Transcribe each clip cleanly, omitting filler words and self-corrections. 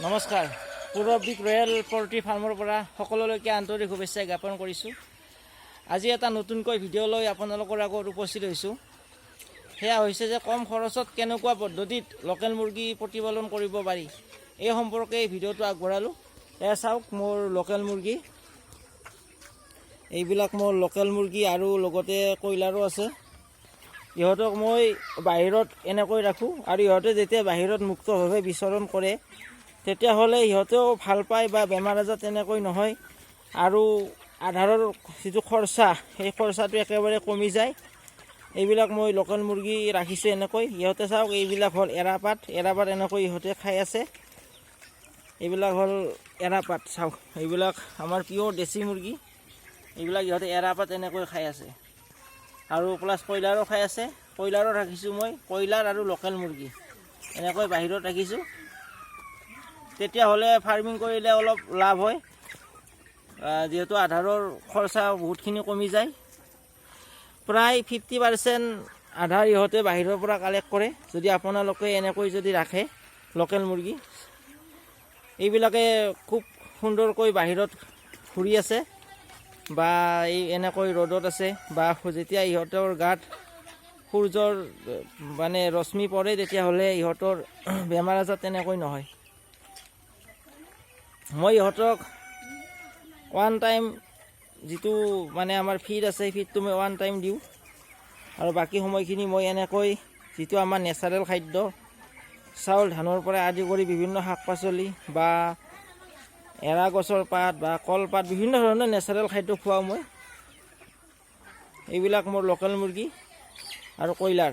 নমস্কাৰ, পূৰবী royal poultry ফাৰ্মৰ পৰা সকলোলৈকে আন্তৰিক শুভেচ্ছা জ্ঞাপন কৰিছোঁ। আজি এটা নতুনকৈ ভিডিঅ' লৈ আপোনালোকৰ আগত উপস্থিত হৈছোঁ। সেয়া হৈছে যে কম খৰচত কেনেকুৱা পদ্ধতিত লোকেল মুৰ্গী প্ৰতিপালন কৰিব পাৰি, এই সম্পৰ্কে এই ভিডিঅ'টো আগবঢ়ালোঁ। এয়া চাওক মোৰ লোকেল মুৰ্গী। এইবিলাক মোৰ লোকেল মুৰ্গী আৰু লগতে কয়লাৰো আছে। ইহঁতক মই বাহিৰত এনেকৈ ৰাখোঁ আৰু ইহঁতে যেতিয়া বাহিৰত মুক্তভাৱে বিচৰণ কৰে, তেতিয়াহ'লে ইহঁতেও ভাল পায় বা বেমাৰ আজাৰ তেনেকৈ নহয় আৰু আধাৰৰ যিটো খৰচা, সেই খৰচাটো একেবাৰে কমি যায়। এইবিলাক মই লোকেল মুৰ্গী ৰাখিছোঁ এনেকৈ। ইহঁতে চাওক, এইবিলাক হ'ল এৰাপাত। এৰাপাত এনেকৈ ইহঁতে খাই আছে। এইবিলাক হ'ল এৰাপাত। চাওক, এইবিলাক আমাৰ পিয়'ৰ দেশী মুৰ্গী। এইবিলাক ইহঁতে এৰাপাত এনেকৈ খাই আছে আৰু প্লাছ কয়লাৰো খাই আছে। কয়লাৰো ৰাখিছোঁ মই। কয়লাৰ আৰু লোকেল মুৰ্গী এনেকৈ বাহিৰত ৰাখিছোঁ। তেতিয়াহ'লে ফাৰ্মিং কৰিলে অলপ লাভ হয়, যিহেতু আধাৰৰ খৰচা বহুতখিনি কমি যায়। প্ৰায় 50% আধাৰ ইহঁতে বাহিৰৰ পৰা কালেক্ট কৰে, যদি আপোনালোকে এনেকৈ যদি ৰাখে লোকেল মুৰ্গী। এইবিলাকে খুব সুন্দৰকৈ বাহিৰত ঘূৰি আছে বা এই এনেকৈ ৰ'দত আছে বা যেতিয়া ইহঁতৰ গাত সূৰ্যৰ মানে ৰশ্মি পৰে, তেতিয়াহ'লে ইহঁতৰ বেমাৰ আজাৰ তেনেকৈ নহয়। মই ইহঁতক ওৱান টাইম যিটো মানে আমাৰ ফিড আছে, ফিডটো মই ওৱান টাইম দিওঁ আৰু বাকী সময়খিনি মই এনেকৈ যিটো আমাৰ নেচাৰেল খাদ্য, চাউল ধানৰ পৰা আদি কৰি বিভিন্ন শাক পাচলি বা এৰা গছৰ পাত বা কলপাত, বিভিন্ন ধৰণৰ নেচাৰেল খাদ্য খুৱাওঁ মই। এইবিলাক মোৰ লোকেল মুৰ্গী আৰু কয়লাৰ।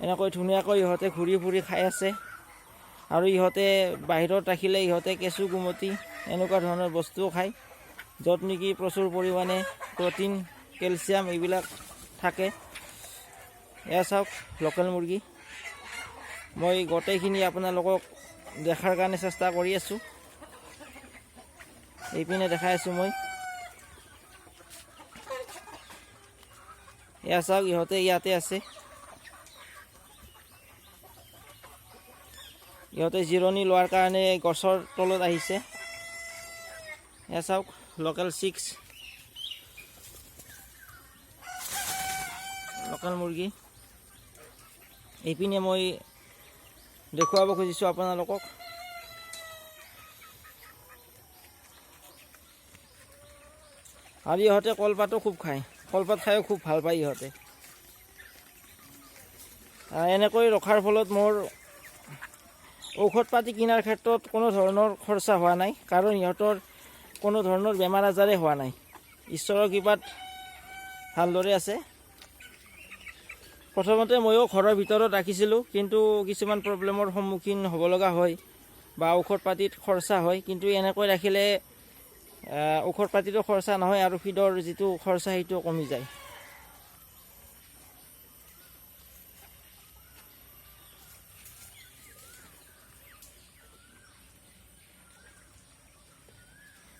এনেকৈ ধুনীয়াকৈ ইহঁতে ঘূৰি ফুৰি খাই আছে আৰু ইহঁতে বাহিৰত ৰাখিলে ইহঁতে কেঁচু, কুমতি এনেকুৱা ধৰণৰ বস্তুও খায়, য'ত নেকি প্ৰচুৰ পৰিমাণে প্ৰ'টিন, কেলছিয়াম এইবিলাক থাকে। এয়া চাওক লোকেল মুৰ্গী। মই গোটেইখিনি আপোনালোকক দেখাৰ কাৰণে চেষ্টা কৰি আছোঁ। এইপিনে দেখাই আছোঁ মই। এয়া চাওক, ইহঁতে ইয়াতে আছে। ইহঁতে জিৰণি লোৱাৰ কাৰণে গছৰ তলত আহিছে। এয়া চাওক লোকেল 6 লোকেল মুৰ্গী। এইপিনে মই দেখুৱাব খুজিছোঁ আপোনালোকক। আৰু ইহঁতে কলপাতো খুব খায়। কলপাত খায়ো খুব ভাল পায় ইহঁতে। এনেকৈ ৰখাৰ ফলত মোৰ ঔষধ পাতি কিনাৰ ক্ষেত্ৰত কোনো ধৰণৰ খৰচা হোৱা নাই, কাৰণ ইহঁতৰ কোনো ধৰণৰ বেমাৰ আজাৰে হোৱা নাই। ঈশ্বৰৰ কৃপাত ভালদৰে আছে। প্ৰথমতে ময়ো ঘৰৰ ভিতৰত ৰাখিছিলোঁ, কিন্তু কিছুমান প্ৰব্লেমৰ সন্মুখীন হ'ব লগা হয় বা ঔষধ পাতিত খৰচা হয়। কিন্তু এনেকৈ ৰাখিলে ঔষধ পাতিতো খৰচা নহয় আৰু ফিডৰ যিটো খৰচা, সেইটো কমি যায়।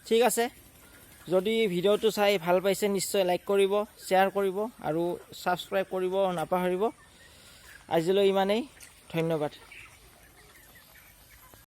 ঠিক আছে, যদি ভিডিঅ'টো চাই ভাল পাইছে, নিশ্চয় লাইক কৰিব, শ্বেয়াৰ কৰিব আৰু ছাবস্ক্ৰাইব কৰিব নাপাহৰিব। আজিলৈ ইমানেই, ধন্যবাদ।